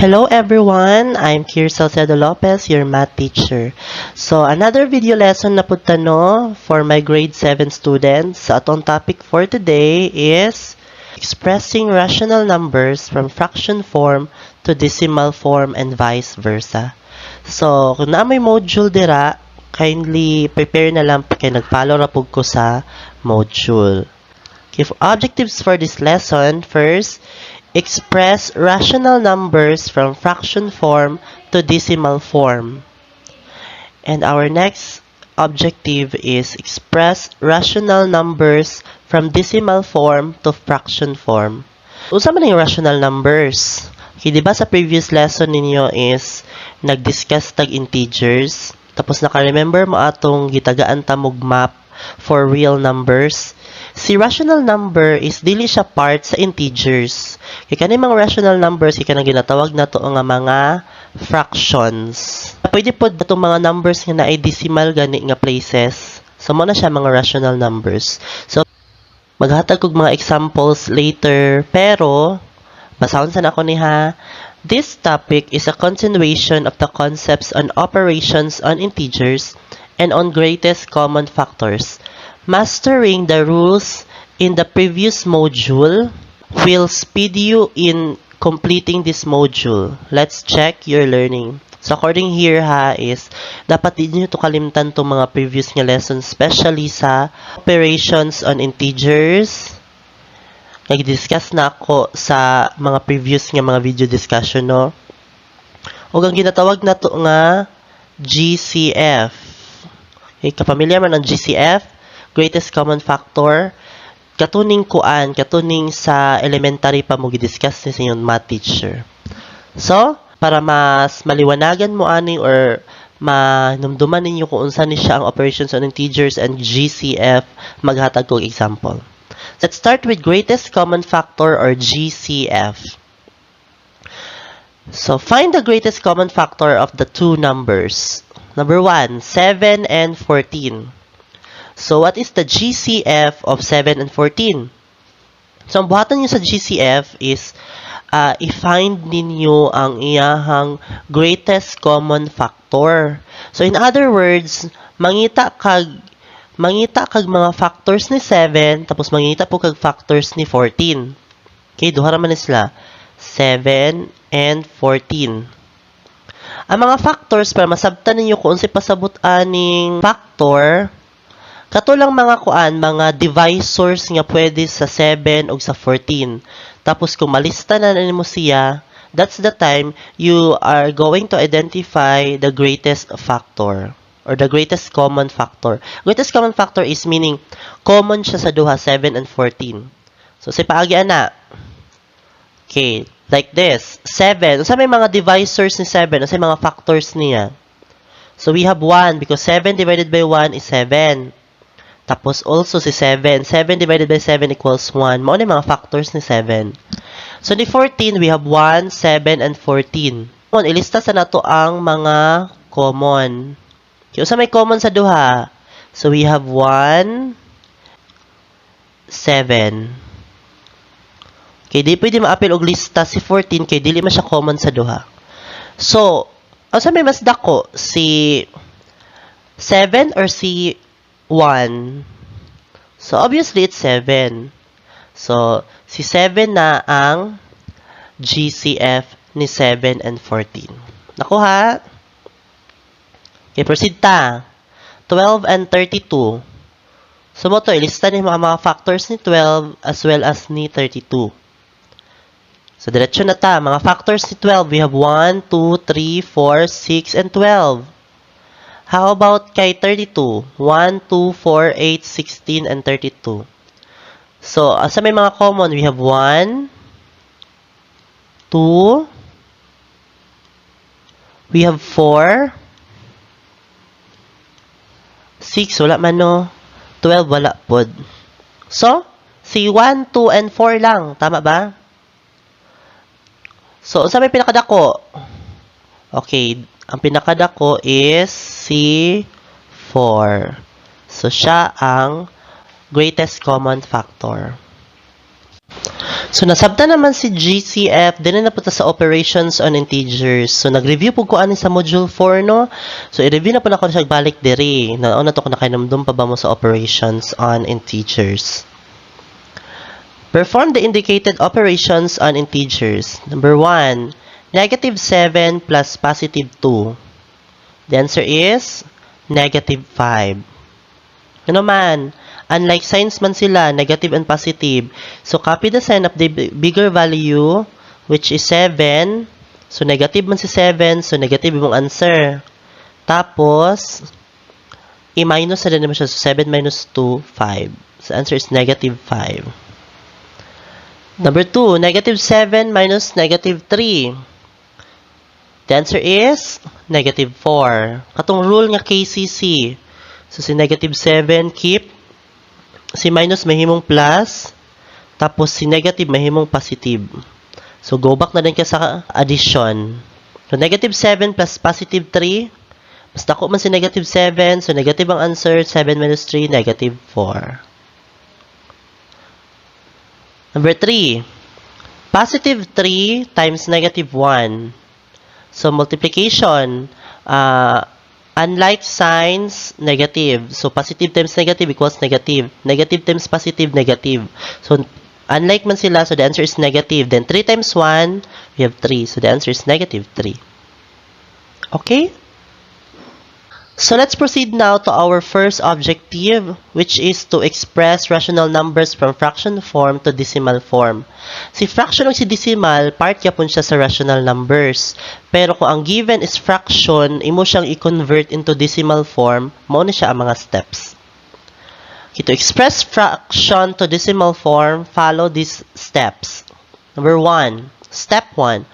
Hello everyone, I'm Kier Salcedo Lopez, your math teacher. So another video lesson na pud ta, no, for my grade 7 students. Sa atong topic for today is expressing rational numbers from fraction form to decimal form and vice versa. So kung naa may module dira, kindly prepare na lang kay nag-follow ra pud ko sa module. Okay, for objectives for this lesson, first, express rational numbers from fraction form to decimal form. And our next objective is express rational numbers from decimal form to fraction form. Unsa man yung rational numbers? Okay, di ba sa previous lesson ninyo is nag-discuss tag integers, tapos naka-remember mo atong gitagaan ta mog map for real numbers? Si rational number is dili siya part sa integers. Kay kani mga rational numbers kay kanang ginatawag nato nga mga fractions. Pwede pod atong mga numbers nga naay decimal gani nga places. So mao na siya mga rational numbers. So maghatag kog mga examples later, pero basahon sa nako ni ha. This topic is a continuation of the concepts on operations on integers and on greatest common factors. Mastering the rules in the previous module will speed you in completing this module. Let's check your learning. So according here ha is dapat di niyo to kalimtan tong mga previous nga lessons, especially sa operations on integers. Nag-discuss na ako sa mga previous nga mga video discussion, no. Ug ang ginatawag nato nga GCF. Okay, kapamilya man ang GCF, greatest common factor. Katuning kuan, katuning sa elementary pa mo gi-discuss ni sa inyong math teacher. So, para mas maliwanagan mo ani or manumduman ninyo kung unsa ni siya ang operations on integers and GCF, maghatag kog example. Let's start with greatest common factor or GCF. So, find the greatest common factor of the two numbers. Number 1, 7 and 14. So, what is the GCF of 7 and 14? So, ang buhatan niyo sa GCF is i-find ninyo ang iyahang greatest common factor. So, in other words, mangita kag mga factors ni 7, tapos mangita pud kag factors ni 14. Okay, duha ra man ni sila. 7 and 14. Ang mga factors, para masabtan ninyo kung unsay pasabot aning factor, kato lang mga kuan, mga divisors nga pwede sa 7 ug sa 14. Tapos kung malista na nimo siya, that's the time you are going to identify the greatest factor or the greatest common factor. Greatest common factor is meaning common siya sa duha, 7 and 14. So sa paagi ana. Okay, like this. 7. Unsa may mga divisors ni 7? Unsa may mga factors niya? So we have 1 because 7 divided by 1 is 7. Tapos also si 7. 7 divided by 7 equals 1. Mao na yung mga factors ni 7. So ni 14, we have 1, 7, and 14. Ilista sa nato ang mga common. Okay, unsa may common sa duha? So we have 1, 7. Okay, di pwede maapil og lista si 14 kay dili man siya common sa duha. So, unsa may mas dako? Si 7 or si 1? So, obviously, it's 7. So, si 7 na ang GCF ni 7 and 14. Nakuha? Okay, proceed ta. 12 and 32. So, mao to, ilista ni mga factors ni 12 as well as ni 32. So, diretso na ta. Mga factors ni 12, we have 1, 2, 3, 4, 6, and 12. How about kay 32? 1, 2, 4, 8, 16, and 32. So, asa may mga common? We have 1, 2, we have 4, 6, wala man, no? 12, wala pod. So, si 1, 2, and 4 lang. Tama ba? So, unsa may pinakadako? Okay, ang pinakadako is si 4. So, siya ang greatest common factor. So nasabtan naman si GCF, dili na punta sa operations on integers. So nag-review pud ko ani sa module 4, no. So i-review na pud nako siya balik diri. Nauna to ko nakahinumdum pa ba mo sa operations on integers. Perform the indicated operations on integers. Number 1, negative 7 plus positive 2. The answer is negative 5. Ano man, unlike signs man sila, negative and positive. So, copy the sign of the bigger value, which is 7. So, negative man si 7, so negative imong answer. Tapos, i-minus na din naman siya. So, 7 minus 2, 5. So, answer is negative 5. Number 2, negative 7 minus negative 3. The answer is negative 4. Katong rule nga KCC. So, si negative 7, keep. Si minus mahimong plus. Tapos, si negative mahimong positive. So, go back na din ka sa addition. So, negative 7 plus positive 3. Mas dako man si negative 7. So, negative ang answer. 7 minus 3, negative 4. Number 3. Positive 3 times negative 1. So, multiplication. Unlike signs, negative. So, positive times negative equals negative. Negative times positive, negative. So, unlike man sila, so the answer is negative. Then, 3 times 1, we have 3. So, the answer is negative 3. Okay? So let's proceed now to our first objective, which is to express rational numbers from fraction form to decimal form. Si fraction o si decimal, part yapon siya sa rational numbers. Pero kung ang given is fraction, imo siyang i-convert into decimal form, mao na siya ang mga steps. Okay, to express fraction to decimal form, follow these steps. Number 1, step 1.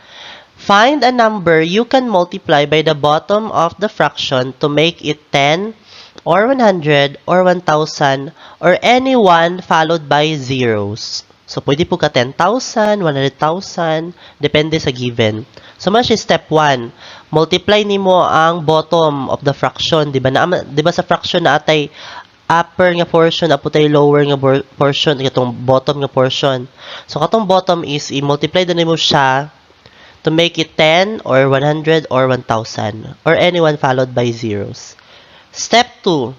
Find a number you can multiply by the bottom of the fraction to make it 10 or 100 or 1,000 or any one followed by zeros. So, pwede pud ka 10,000, 100,000, depende sa given. So, man siya step 1. Multiply nimo ang bottom of the fraction, di ba? Na, di ba sa fraction naa tay upper nga portion, naa pud tay lower nga portion, katong bottom nga portion. So, katong bottom is i-multiply na nimo siya to make it 10 or 100 or 1,000 or anyone followed by zeros. Step 2.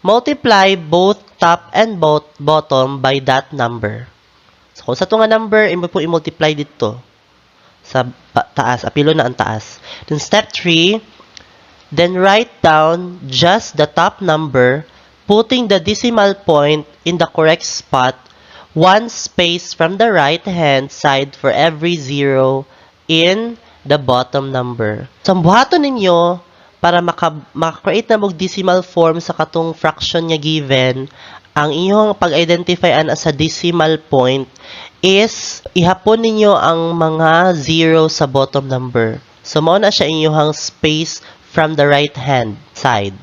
Multiply both top and both bottom by that number. So, kung unsa to nga number, imo po i-multiply dito sa taas. Apilon na ang taas. Then step 3, then write down just the top number, putting the decimal point in the correct spot, one space from the right-hand side for every zero in the bottom number. So, ang buhaton ninyo para maka-create na mog decimal form sa katong fraction nga given, ang inyong pag-identify ana sa decimal point is ihapon ninyo ang mga zero sa bottom number. So, mao na siya inyong space from the right hand side.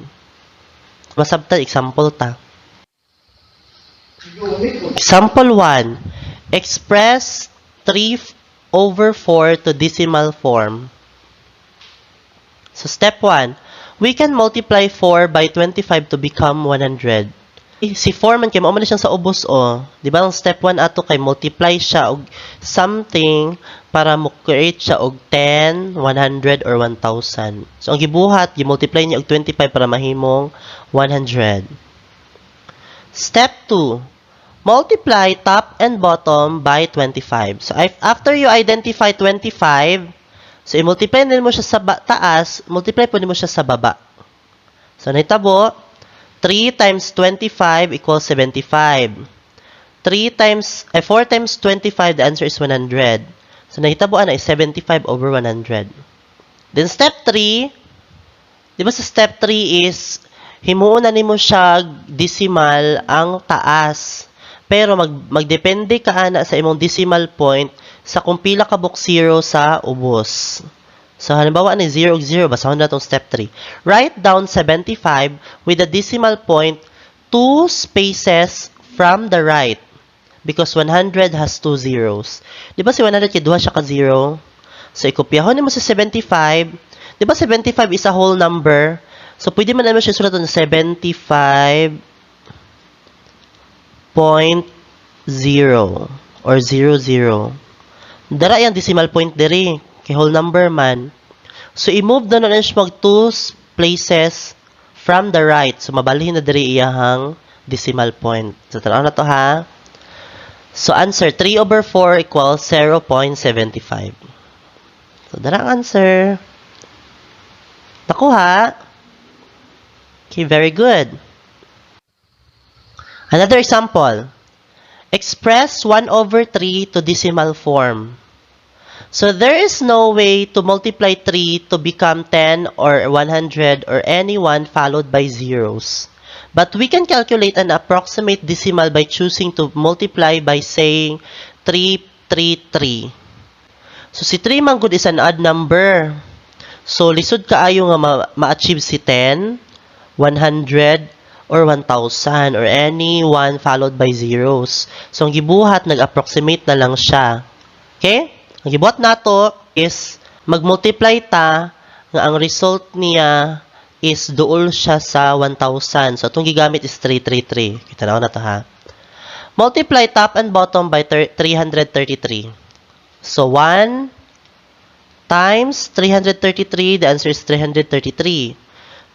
Masabtan, example ta. Example 1. Express 3 over 4 to decimal form. So step 1, we can multiply 4 by 25 to become 100. Eh, si 4 man kay mao man na siyang sa ubos o. Di ba ang step 1 ato kay multiply siya og something para mo create siya og 10, 100 or 1,000. So ang gibuhat, gi-multiply niya og 25 para mahimong 100. Step 2, multiply top and bottom by 25. So if, after you identify 25, so i-multiply nimo siya sa taas, multiply pud nimo siya sa baba. So nahitabo, 3 times 25 equals 75. 3 times, eh, 4 times 25, the answer is 100. So nahitabo ana is 75 over 100. Then step 3, di ba sa step 3 is himuon na nimo siya decimal ang taas. Pero magdepende ka ana sa imong decimal point sa kung pila ka buok zero sa ubos. So halimbawa ni 0 ug 0, basahon na tong step 3. Write down 75 with the decimal point two spaces from the right because 100 has two zeros. Di ba si 100 kay duha siya ka zero? So ikopyahon nimo sa 75. Di ba 75 is a whole number? So pwede man naman siya sulat ng 75.0. or 0, 0. Dara yung decimal point diri kay whole number man. So i-move na na siya mag 2 places from the right. So mabalhin na diri iyahang decimal point. So tanaw na to ha. So answer, 3 over 4 equals 0.75. So dara ang answer. Nakuha? Okay, very good. Another example. Express 1 over 3 to decimal form. So there is no way to multiply 3 to become 10 or 100 or any one followed by zeros. But we can calculate an approximate decimal by choosing to multiply by saying 3, 3, 3. So si 3 man gud is an odd number. So lisod kaayo nga ma-achieve si 10, 100, or 1,000 or any one followed by zeros. So ang gibuhat, nag-approximate na lang siya. Okay? Ang gibuhat nato is mag-multiply ta nga ang result niya is duol siya sa 1,000. So atong gigamit is 333. Kita na to ha. Multiply top and bottom by 333. So 1 times 333, the answer is 333.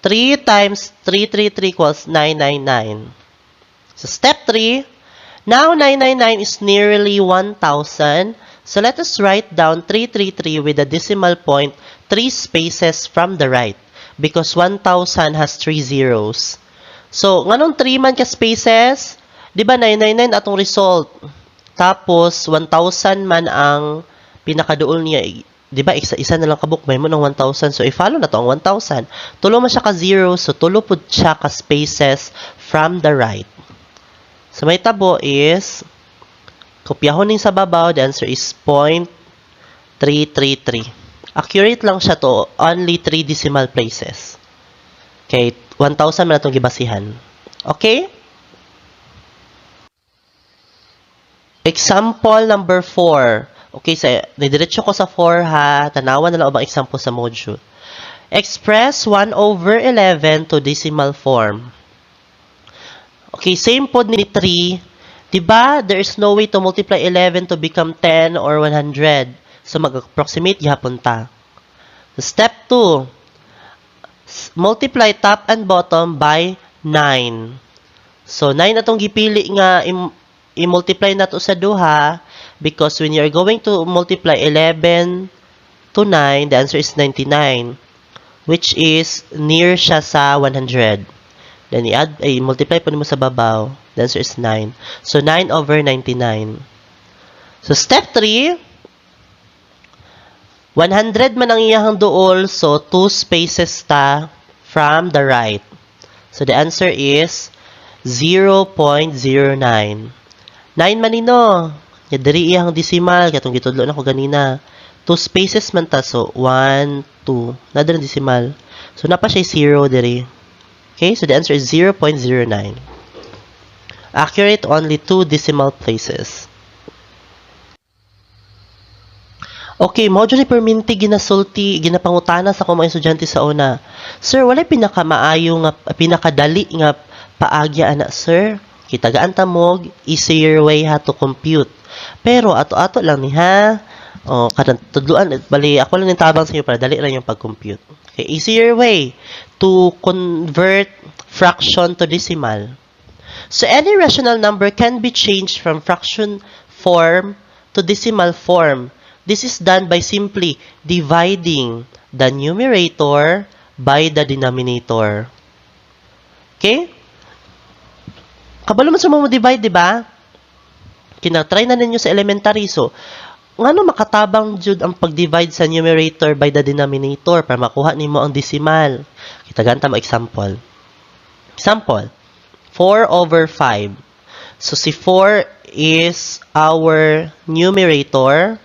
3 times 333 equals 999. So step 3, now 999 is nearly 1,000. So let us write down 333 with a decimal point 3 spaces from the right because 1,000 has 3 zeros. So, nganong 3 man ka spaces? Di ba 999 atong result? Tapos, 1,000 man ang pinakaduol niya. Di ba, isa na lang kabuk, may mo ng 1,000. So, i-follow na to ang 1,000. Tulo man siya ka zero, so tulo pud siya ka spaces from the right. So, may tabo is, kopyahon ning sa babaw, the answer is 0.333. Accurate lang siya to only 3 decimal places. Okay, 1,000 man atong gibasihan. Okay? Example number 4. Okay, sa diretso ko sa 4 ha. Tanawan na lang ubang example sa module. Express 1 over 11 to decimal form. Okay, same pod ni 3. Diba, there is no way to multiply 11 to become 10 or 100. So, mag-approximate gihapon ta. Step 2. Multiply top and bottom by 9. So, 9 atong gipili nga i-multiply nato sa duha because when you are going to multiply 11 to 9, the answer is 99, which is near siya sa 100. Then, i-add, ay, multiply po nimo sa babaw. The answer is 9. So, 9 over 99. So, step 3, 100 man ang iyahang duol, so 2 spaces ta from the right. So, the answer is 0.09. 9 man ino. Ya diri iyang decimal katong gitudlo na ko ganina. 2 spaces man ta, so 1 2. Na diri decimal. So napa siya 0 diri. Okay, so the answer is 0.09. Accurate only 2 decimal places. Okay, mo ni perminti ginasulti, ginapangutana sa akong mga estudyante sa una. "Sir, walay pinakamaayo nga pinakadali nga paagya ana, sir?" Kitagaan ta mog easier way ha to compute. Pero ato-ato lang ni ha. O kanang tudluan bali ako lang ning tabang sa inyo para dali lang yung pag-compute. Okay, easier way to convert fraction to decimal. So any rational number can be changed from fraction form to decimal form. This is done by simply dividing the numerator by the denominator. Okay? Kabalo man sa mo divide, di ba? Kina-try na ninyo sa elementary. So, ngano makatabang jud ang pag-divide sa numerator by the denominator para makuha nimo ang decimal? Kita ganta mo example. Example, 4 over 5. So, si 4 is our numerator.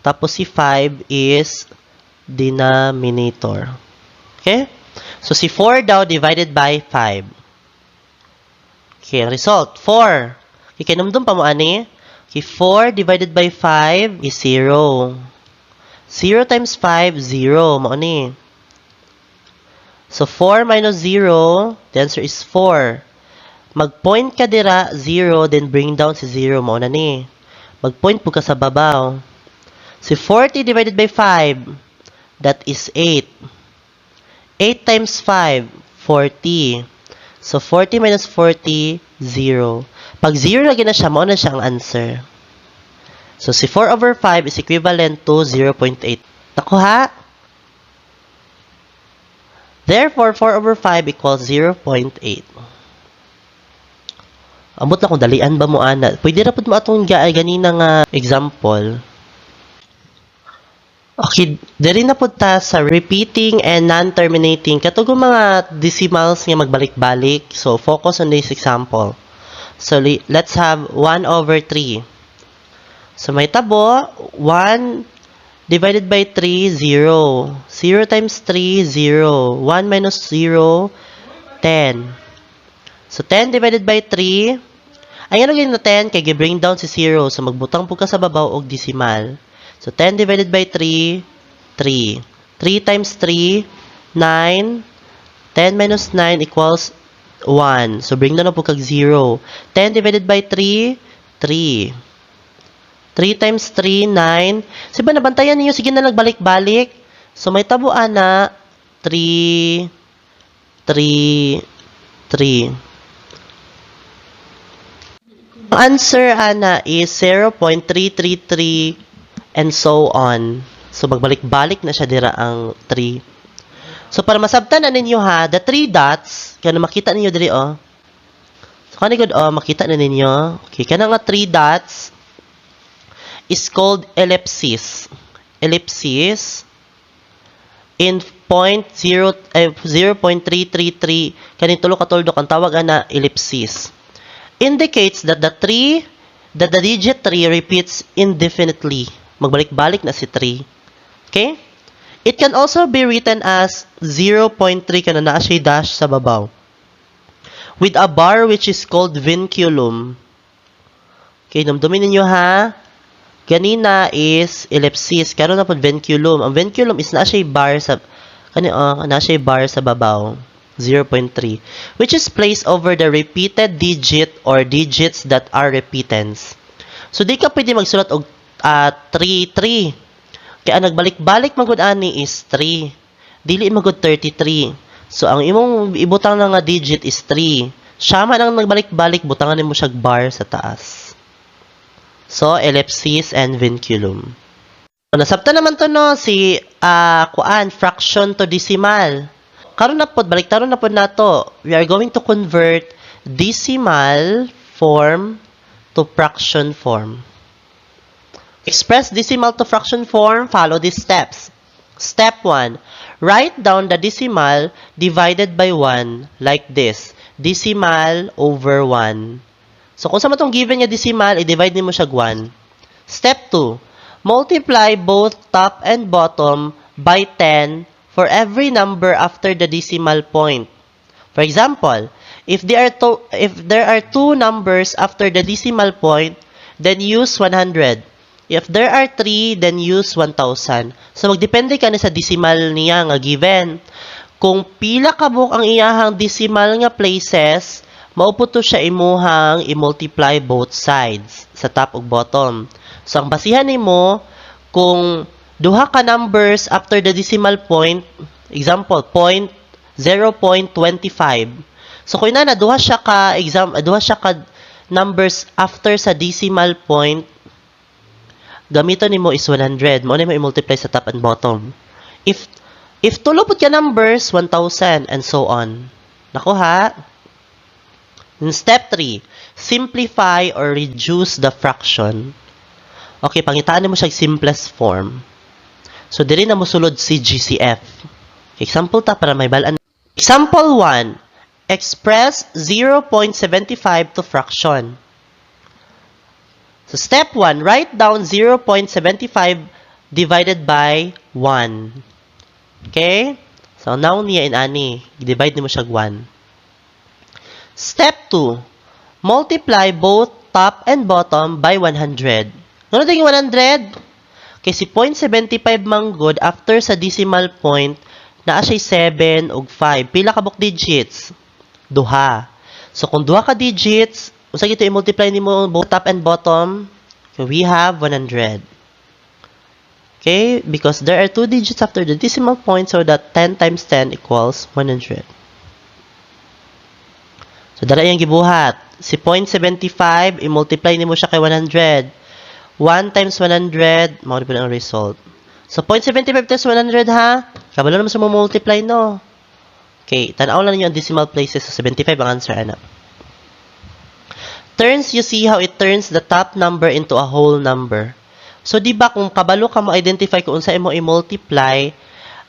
Tapos si 5 is denominator. Okay? So, si 4 daw divided by 5. Okay, ang result, 4. Okay, kinumdum pa mo ani? Okay, 4 divided by 5 is 0. 0 times 5, 0. Mao ni. So, 4 minus 0, the answer is 4. Mag-point ka dira, 0, then bring down si 0. Mao na ni. Mag-point pud ka sa babaw. Si 40 divided by 5, that is 8. 8 times 5, 40. So, 40 minus 40, 0. Pag 0 lagi na siya, mao na siya ang answer. So, si 4 over 5 is equivalent to 0.8. Nakuha? Therefore, 4 over 5 equals 0.8. Ambot lang kung dalian ba mo ana. Pwede ra pud mo atong ganina nga example. Okay, diri na pud ta sa repeating and non-terminating. Katong mga decimals nga magbalik-balik. So, focus on this example. So, let's have 1 over 3. So, may tabo, 1 divided by 3, 0. 0 times 3, 0. 1 minus 0, 10. So, 10 divided by 3, ay ano na 10, kay gi-bring down si 0. So, magbutang pud ka sa babaw og decimal. So, 10 divided by 3, 3. 3 times 3, 9. 10 minus 9 equals 1. So, bring down na pud kag 0. 10 divided by 3, 3. 3 times 3, 9. Sige ba, nabantayan ninyo? Sige na nagbalik-balik. So, may tabuan na 3, 3, 3. Ang answer, ana, is 0.333 and so on. So, magbalik-balik na siya dira ang 3. So, para masabtan na ninyo ha, the three dots, kaya makita ninyo diri oh. So, kani gud oh, makita na ninyo. Okay, kana nga three dots is called ellipsis. Ellipsis in point zero, eh, 0.333, kaning tulo ka tuldok ang tawag ana ellipsis. Indicates that the digit 3 repeats indefinitely. Magbalik-balik na si 3. Okay? It can also be written as 0.3 kana naa siya dash sa babaw, with a bar which is called vinculum. Okay, dumdumin ninyo ha. Ganina is ellipsis, karon na pud vinculum. Ang vinculum is naa siya bar sa kani oh, naa siya bar sa babaw. 0.3, which is placed over the repeated digit or digits that are repetends. So di ka pwede magsulat og 3 3. Kaya ang nagbalik-balik man gud ani is 3. Dili man gud 33. So ang imong ibutang na nga digit is 3. Siya man ang nagbalik-balik, butangan nimo siya bar sa taas. So ellipsis and vinculum. So, nasabtan naman to no si kuan, fraction to decimal. Karon na pod, balik taron na pod nato. We are going to convert decimal form to fraction form. Express decimal to fraction form, follow these steps. Step 1. Write down the decimal divided by 1 like this. Decimal over 1. So, kung unsa man tong given nga decimal, i-divide nimo siya 1. Step 2. Multiply both top and bottom by 10 for every number after the decimal point. For example, if there are two numbers after the decimal point, then use 100. If there are three, then use 1,000. So, magdepende ka ni sa decimal niya nga given. Kung pila ka buok ang iyahang decimal nga places, mao pud to siya imuhang i-multiply both sides, sa top ug bottom. So, ang basihan nimo, kung duha ka numbers after the decimal point, example, point 0.25. So, kung na duha siya ka numbers after sa decimal point, gamiton nimo is 100. Mao na mo i-multiply sa top and bottom. If tulo pud ka numbers, 1,000 and so on. Nakuha? In step 3, simplify or reduce the fraction. Okay, pangitaan mo siya simplest form. So, diri na mosulod si GCF. Example ta para mahibal-an. Example 1, express 0.75 to fraction. So, step 1, write down 0.75 divided by 1. Okay? So, now niya in ani, divide nimo siya 1. Step 2, multiply both top and bottom by 100. Ano din 100? Kay si 0.75 manggod after sa decimal point, naa siya 7 ug 5. Pila ka buok digits? Duha. So kung duha ka digits, unsa gito i-multiply nimo both top and bottom? So we have 100. Okay, because there are two digits after the decimal point, so that 10 times 10 equals 100. So, dala yung gibuhat. Si 0.75, i-multiply nimo siya kay 100. 1 times 100, mao na ang result. So, 0.75 times 100 ha? Kabalo naman sa mo multiply, no? Okay, tanaw lang ninyo ang decimal places. So, 75 ang answer, ana. Turns, you see how it turns the top number into a whole number. So, di ba kung kabalo ka mo identify kung unsa imo i-multiply,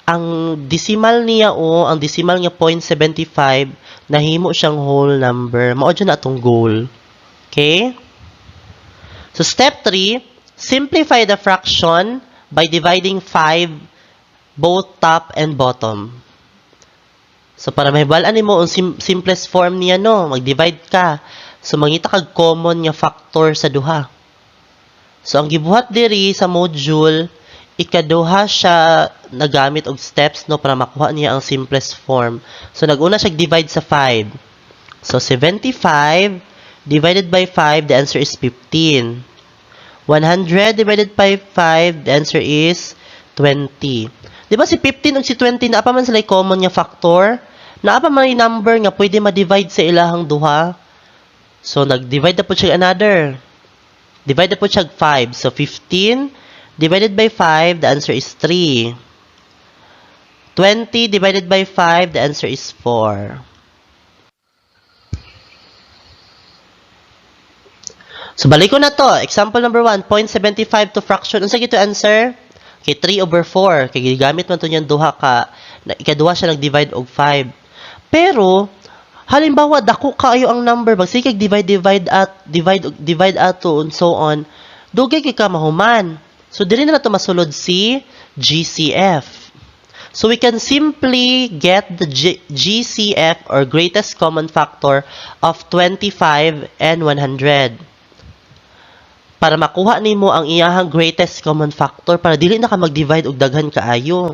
ang decimal niya o ang decimal nga 0.75 nahimo siyang whole number. Mao jud na atong goal. Okay? So, step 3, simplify the fraction by dividing 5 both top and bottom. So, para mahibal-an nimo ang simplest form niya, no, mag-divide ka. So, mangita kag common nga factor sa duha. So, ang gibuhat diri sa module, ikaduha siya nagamit og steps, no, para makuha niya ang simplest form. So, naguna siya divide sa 5. So, 75 divided by 5, the answer is 15. 100 divided by 5, the answer is 20. Di ba si 15 ug si 20 naa pa man sila common nga factor? Naa pa man number nga pwede ma-divide sa ilahang duha? So, nag-divide na po siya another. Divide na po siya 5. So, 15 divided by 5, the answer is 3. 20 divided by 5, the answer is 4. So, balik ko na to. Example number 1, 0.75 to fraction. Unsa gito answer? Okay, 3 over 4. Kay gigamit man to niyang duha ka, ikaduha siya nag-divide og 5. Pero, halimbawa, dako kaayo ang number, magsige divide, divide at, divide, divide ato, and so on, dugay kay ka mahuman. So, diri na to masulod si GCF. So, we can simply get the GCF or greatest common factor of 25 and 100. Para makuha nimo ang iyahang greatest common factor para dili na ka mag-divide og daghan kaayo.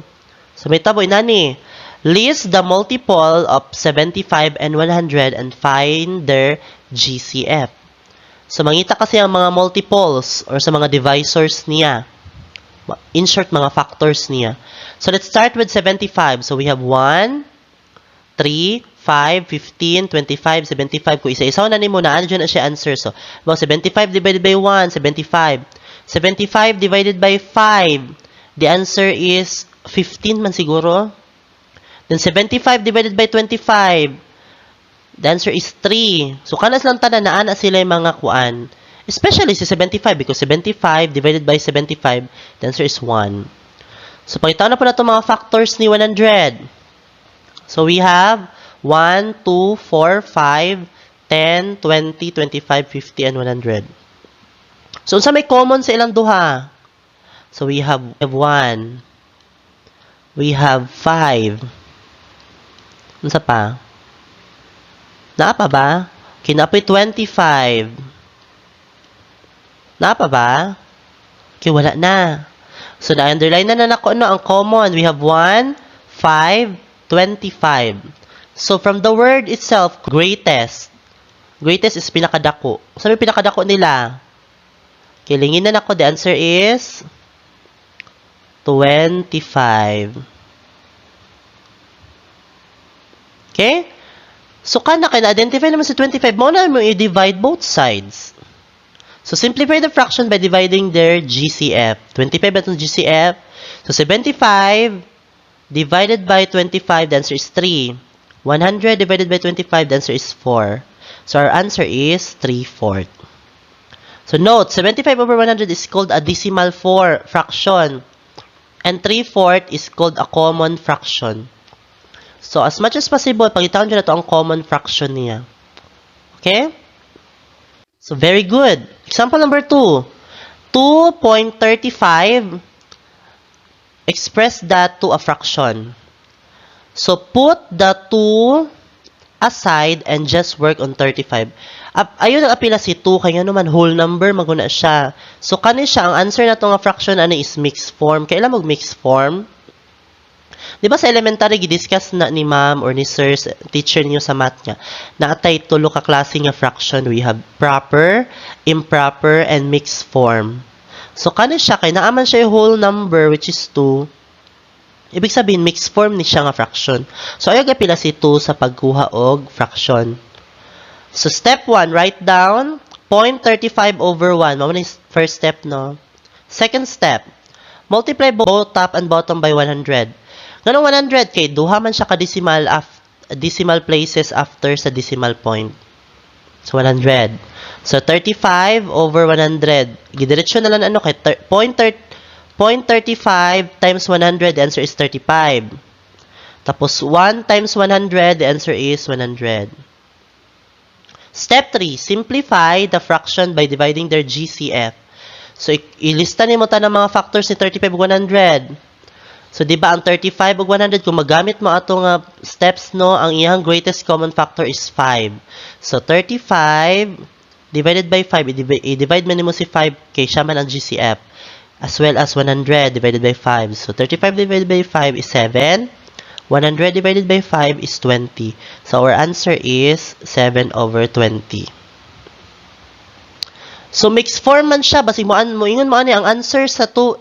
So may tabo inani. List the multiple of 75 and 100 and find their GCF. So mangita kasi ang mga multiples or sa mga divisors niya. In short, mga factors niya. So let's start with 75. So we have 1, 3, 5, 15, 25, 75. Kung isa-isa na nimo na, ano dyan na siya answer. So, about 75 divided by 1, 75. 75 divided by 5, the answer is 15 man siguro. Then 75 divided by 25, the answer is 3. So, kanas lang tanan na ana sila yung mga kuan. Especially si 75 because 75 divided by 75, the answer is 1. So, pakita na po na itong mga factors ni 100. So, we have 1, 2, 4, 5, 10, 20, 25, 50, and 100. So, unsa may common sa ilang duha? So, we have 1. We have 5. Unsa pa? Naa pa ba? Okay, naa pa'y 25. Naa pa ba? Okay, wala na. So, na-underline na na nako, no, ang common. We have 1, 5, 25. So, from the word itself, greatest. Greatest is pinakadako. Sabi pinakadako nila? Okay, lingin na nako. The answer is 25. Okay? So, kana kay na-identify naman si 25, mo na mo i-divide both sides. So, simplify the fraction by dividing their GCF. 25 atong GCF. So, 75 divided by 25, the answer is 3. 100 divided by 25, the answer is 4. So, our answer is 3/4. So, note, 75 over 100 is called a decimal 4 fraction. And 3/4 is called a common fraction. So, as much as possible, pagitaon dyan na to ang common fraction niya. Okay? So, very good. Example number 2. 2.35, express that to a fraction. So, put the 2 aside and just work on 35. Ayun ang apila si 2, kaya naman whole number, maguna siya. So, kani siya, ang answer na to nga fraction ano is mixed form. Kailan mag mixed form? Di ba sa elementary gidiscuss na ni ma'am or ni sir, teacher niyo sa math nga, naatay tulo ka klase nga fraction? We have proper, improper, and mixed form. So, kani siya, kay naaman siya yung whole number, which is 2. Ibig sabihin, mixed form ni siya nga fraction. So, ayaw pila si 2 sa pagkuha og fraction. So, step 1, write down 0.35 over 1. Mao na yung first step, no? Second step, multiply both top and bottom by 100. Nganong 100? Kay duha man siya ka decimal places after sa decimal point. So, 100. So, 35 over 100. Gidiretso na lang ano kay 0.35 times 100, the answer is 35. Tapos, 1 times 100, the answer is 100. Step 3, simplify the fraction by dividing their GCF. So, ilista nimo tanang mga factors ni 35 ug 100. So, di ba ang 35 ug 100, kung magamit mo ato nga steps, no, ang iyang greatest common factor is 5. So, 35 divided by 5, i-divide man nimo si 5 kay siya man ang GCF, as well as 100 divided by 5. So, 35 divided by 5 is 7. 100 divided by 5 is 20. So, our answer is 7 over 20. So, mixed form man siya. Basig mo ingon mo ani, ang answer sa 2,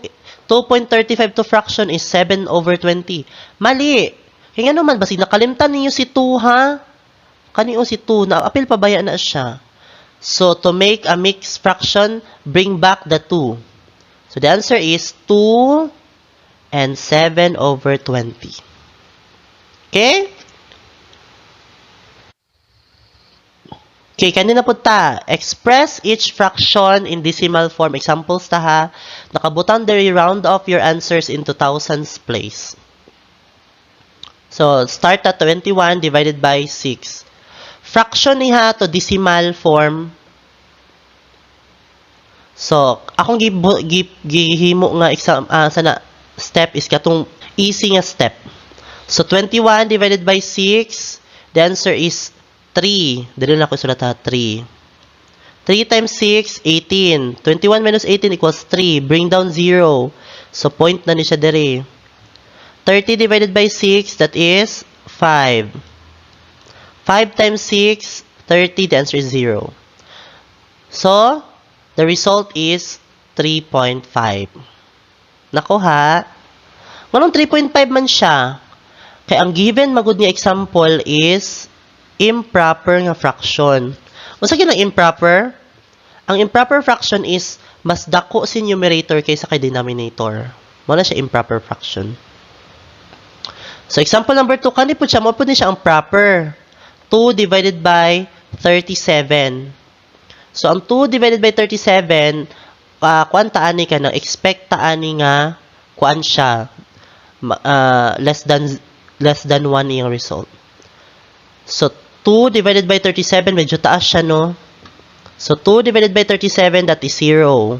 2.35 to fraction is 7 over 20. Mali. Kaya nga naman, basig nakalimtan ninyo si 2, ha? Kani o si 2, na apil pa baya na siya? So, to make a mixed fraction, bring back the 2. So, the answer is 2 and 7 over 20. Okay? Okay, kanina po ta. Express each fraction in decimal form. Examples ta ha. Nakabutang diri, round off your answers into thousands place. So, start at 21 divided by 6. Fraction ni ha to decimal form. So, akong gihimo nga exam sana step is katong easy nga step. So, 21 divided by 6, the answer is 3. Dili na ako sulat ha, 3. 3 times 6, 18. 21 minus 18 equals 3. Bring down 0. So, point na ni siya diri. 30 divided by 6, that is 5. 5 times 6, 30. The answer is 0. So, the result is 3.5. Nakuha? Nganong 3.5 man siya? Kay ang given magud nga example is improper nga fraction. Unsa gyud ang improper? Ang improper fraction is mas dako si numerator kaysa kay denominator. Mao na siya improper fraction. So example number 2, kani pud siya, mao pud ni siya ang proper. 2 divided by 37. So ang 2 divided by 37, kuan ta ani ka nang expect ta ani nga kuan siya less than 1 iyang result. So 2 divided by 37, medyo taas siya, no? So 2 divided by 37, that is 0.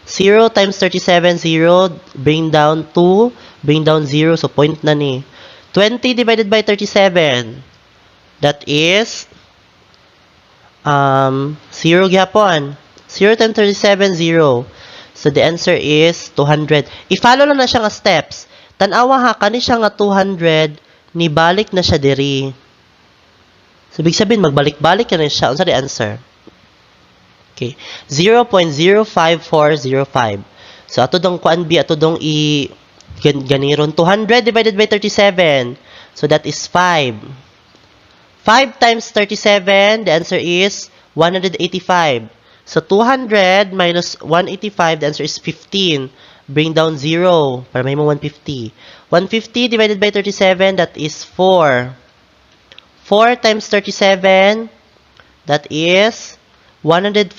0 times 37, 0, bring down 2, bring down 0, so point na ni. 20 divided by 37, that is 0 gyapon. 0 times 37, 0. So the answer is 200. I-follow lang na siya nga steps. Tan-awa ha, kani siya nga 200, nibalik na siya diri. So, ibig sabihin, magbalik-balik na rin siya. Unsa the answer? Okay. 0.05405. So, ato dong kuan B, ato dong i ganiron 200 divided by 37. So, that is 5. 5 times 37, the answer is 185. So, 200 minus 185, the answer is 15. Bring down 0 para may mo 150. 150 divided by 37, that is 4. 4 times 37, that is 148.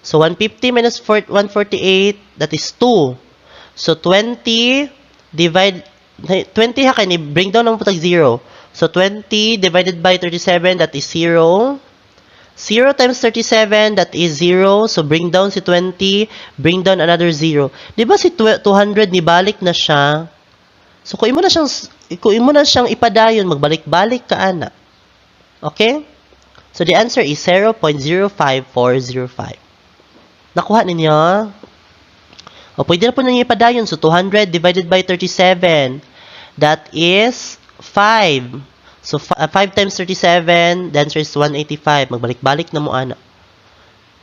So, 150 minus 4, 148, that is 2. So, 20 divide, 20 ha, kay ni bring down ang putag 0. So, 20 divided by 37, that is 0. 0 times 37, that is 0. So, bring down si 20, bring down another 0. Di ba si 200, nibalik na siya? So, kung imo na siyang ipadayon, magbalik-balik ka ana. Okay? So, the answer is 0.05405. Nakuha ninyo? O, pwede na pud ninyo ipadayon. So, 200 divided by 37. That is 5. So, 5 times 37, the answer is 185. Magbalik-balik na mo ana.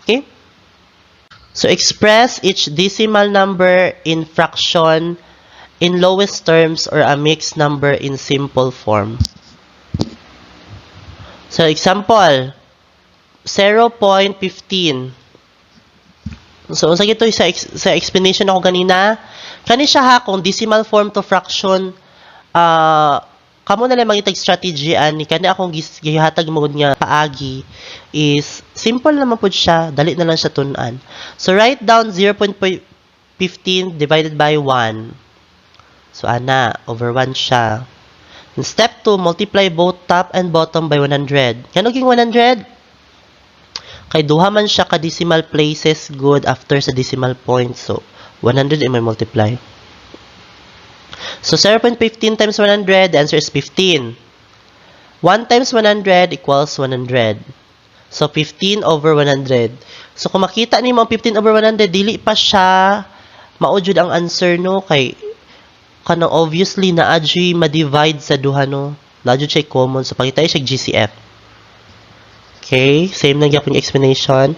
Okay? So, express each decimal number in fraction in lowest terms or a mixed number in simple form. So, example, 0.15. So, unsa gito sa explanation ako ganina? Kani siya ha, kung decimal form to fraction, kamo na lang mangitag strategy ani. Kani akong gihatag mo nga paagi is simple naman pud siya, dali na lang siya tun-an. So, write down 0.15 divided by 1. So, ana, over 1 siya. In step 2, multiply both top and bottom by 100. Ngano ging 100? Kay duha man siya ka decimal places good after sa decimal point. So, 100 ay may multiply. So, 0.15 times 100, the answer is 15. 1 times 100 equals 100. So, 15 over 100. So, kung makita nimo ang 15 over 100, dili pa siya mao jud ang answer, no? Kay kanang obviously naa juy ma-divide sa duha, no? Naa jud siya common. So, pangita siya GCF. Okay, same lang gyapon yung explanation.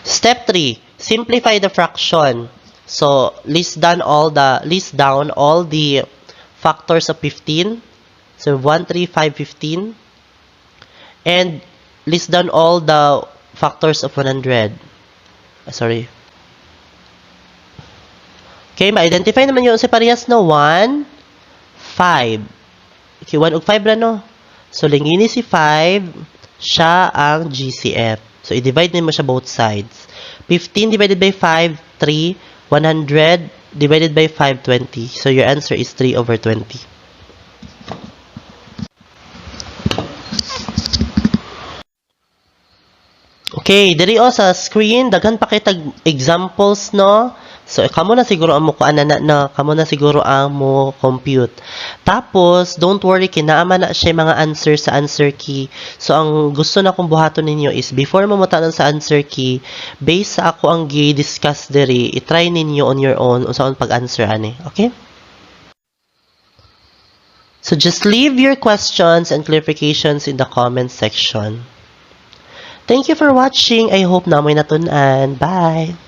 Step 3, simplify the fraction. So, list down all the factors of 15. So, 1, 3, 5, 15. And list down all the factors of 100. Ah, sorry. Okay, ma-identify naman yung sa parehas, no? 1, 5. Okay, 1 ug 5 ra, no? So, lingini si 5, siya ang GCF. So, i-divide nimo siya both sides. 15 divided by 5, 3. 100 divided by 5, 20. So, your answer is 3 over 20. Okay, diri o sa screen, daghan pa kitag examples, no? So, kamo na siguro ang mo kuan na, kamo na siguro ang mo compute. Tapos, don't worry, kay naa man na siya mga answer sa answer key. So, ang gusto na kong buhaton ninyo is, before mo mutanon sa answer key, based sa ako ang gi-discuss diri, i-try ninyo on your own unsaon pag-answer ani. Okay? So, just leave your questions and clarifications in the comment section. Thank you for watching. I hope naa moy natun-an. Bye!